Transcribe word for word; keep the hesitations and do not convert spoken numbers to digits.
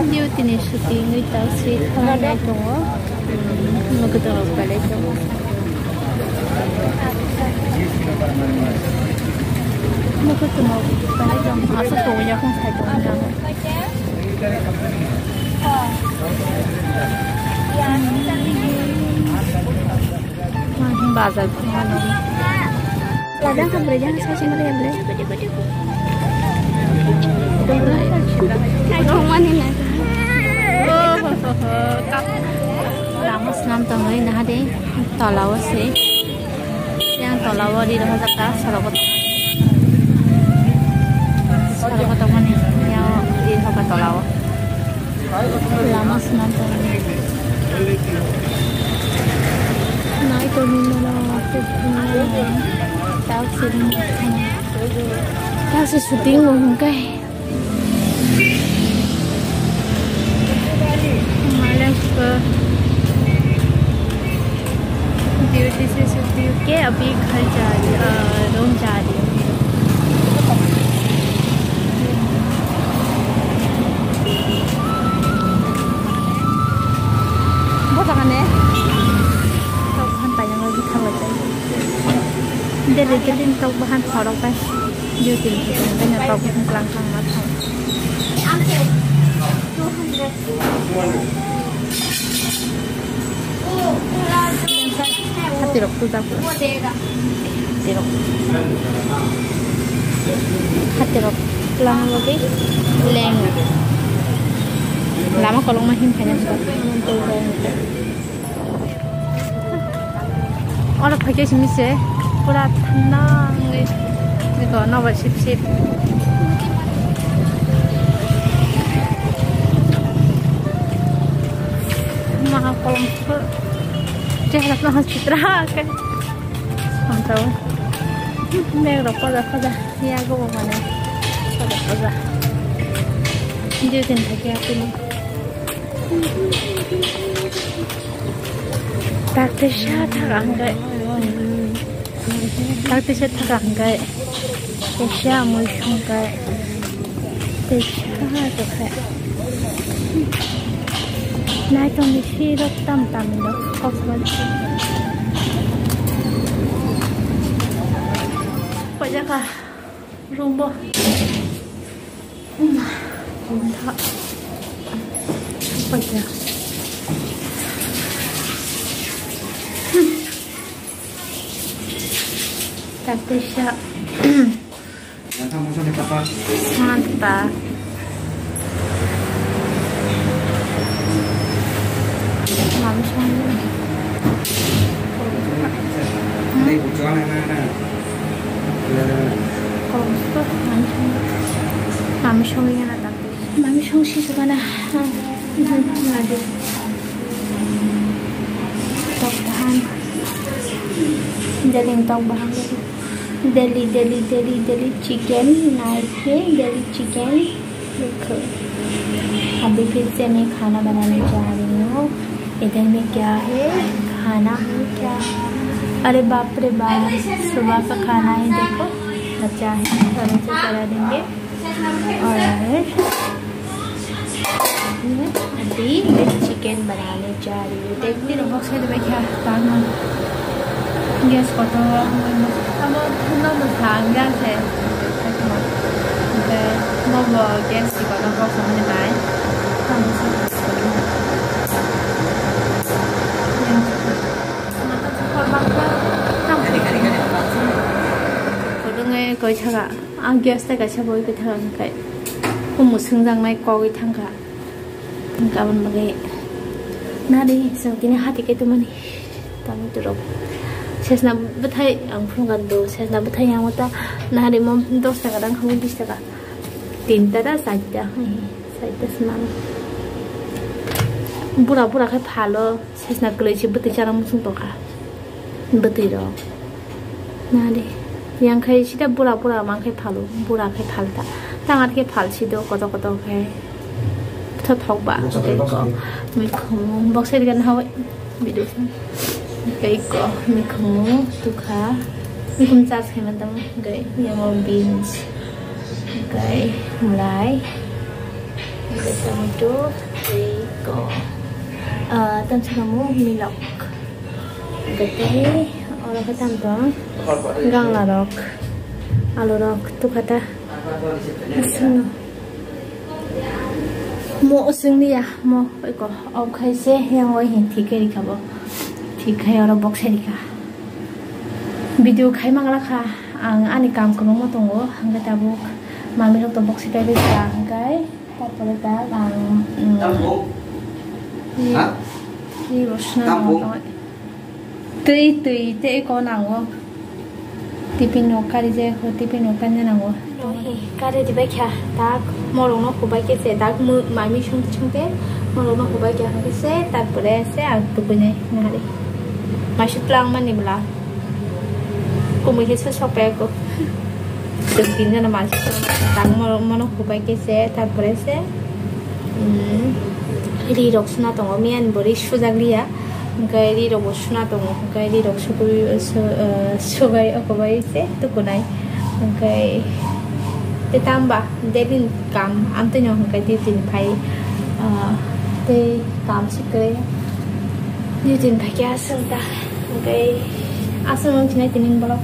Duty ni chuti wngwi taksi thangnai tongo. Mwkhwtwng rok belai tongo. Mwkhwtwng rok belai tongo. Aswk tongo, yakung sai tongo. Bazar. Lada ka bwrwi jang sa sima le le. Rongmani na. Lama swnam tongwi naha de, tola o se. Yang tola o ri rohorjak ta, sorogo tongmani. Sorogo tongmani, yang ri rohorjak tola o. Lama swnam tongmani. Nai tongmani no, tei tongmani. Tao sini. Tao se shooting mo hingkai. Malaysia. Duty se chuti ke abhi ghar ja rahi, ah, room ja rahi. Bo jaga ne? Tok bahan paiyang lagi khalajak. Dere dere tok bahan khorok bai. Duty ni tok bahan klang klang ma thang. Hatirok tujak. Hatirok. Hatirok. Lang lagi. Leng. Lama kolong ma him kanya. Oro phaikhe simi se pura thanda wngwi niko nobar sip sip. Ma kolom chehra no chitra khe. Samtao. Meg rok paja paja yago mane. Paja paja. Jeu din phaikhe apini. Takteisa thaka hwnkhe, takteisa thaka hwnkhe, teisa mui songkhe, teisa tokhe. Naitongni sirok tam tamni rok kokmani. Pojaka room bo. Umtha. Paikha. Takteisa. Manta. Mami song. Mami song. Mami song. Mami song si sukana. Tok bahan. Daily tok bahan. Daily, daily, daily, daily chicken. Nai khe daily chicken. देखो, अभी फिर से मैं खाना बनाने जा रही हूँ। इधर में क्या है? खाना है क्या? अरे बाप रे बाप, सुबह का खाना है, देखो, बचा है, थोड़ा सा करा देंगे। और अभी मैं चिकन बनाने जा रही हूँ। Tei rok bok sai bai kha tangma. Gas kotor abo no mwthang gas se. Hwnkhe bobo gas si kotor bok samani bai. Tamo se. Kwdwngwi koi saka. Ang gas tai kaisa boi kwthang khai. Kumu swngjaknai kogwi thangkha. Kabon bagwi nari chwng tini hati kai tongmani. Tamo turok. Sesna bwthai ang phunukha do. Sesna bwthai yang ta nari mo dos taka dang khamwi bis taka. Tinta da saita. Saita swnam. Bura bura khai phalo. Sesna kwlwi se bwtwi chana muchung tongkha. Bwtwi rok. Nari. Yang khai sida bura bura mang khai phalo. Bura khai phalta. Tangar khai phal sido koto koto khai. Tho thok ba. Tei ko. Mikhumu. Bok sai digan hawai. Bidu. Tei ko. Mikhumu. Tukha. Mikhum charge khai mantam. Gai. Yamo beans. Gai. Mulai. Tomato, tei ko, ah, tamsukamo milok. Tei oro khe tamtong ganglarok, alurok tukhata. Aswkno. Mo swnglia, mo eko, ok khai se, yang oi hin thik khe rikha bo. Thik khai oro box rikha. Video khai mangla kha, ang ani kam kwbangma tongo, hwnkhe tabuk mamirok to box kai rikha, hwnkhe tapore ta ang, mm, Tampung? Ri-, Ha? Ri rosna Tampung? Twi, twi tei ko nango. Tiffin no kari je ko, tiffin no kanya nango. Kari di bai kha, dak morok no hubai khe se, dak mu-, mami sung sung te morok no hubai kha, hwnkhe se, tarpore se ang tukuinai nahari. Maisuk tlang mani bla. Kumui khe se sok pai ko. Suk tin jana maisuk tlang. Dak morok mono hubai khe se, tarpore se, mm, ri rok suna tongo, miyan bo ri sujak liya. Hwnkhe ri rok bo suna tongo, hwnkhe ri rok sugui, su-, eh, sugai oko bai se tukunai. Hwnkhe tei tamba daily ni kam amtwi no hwnkhe duty ni phai, ah, tei kam se kwrwi duty ni phai khe aswk ta. Hwnkhe aswk wng sinai tini borok.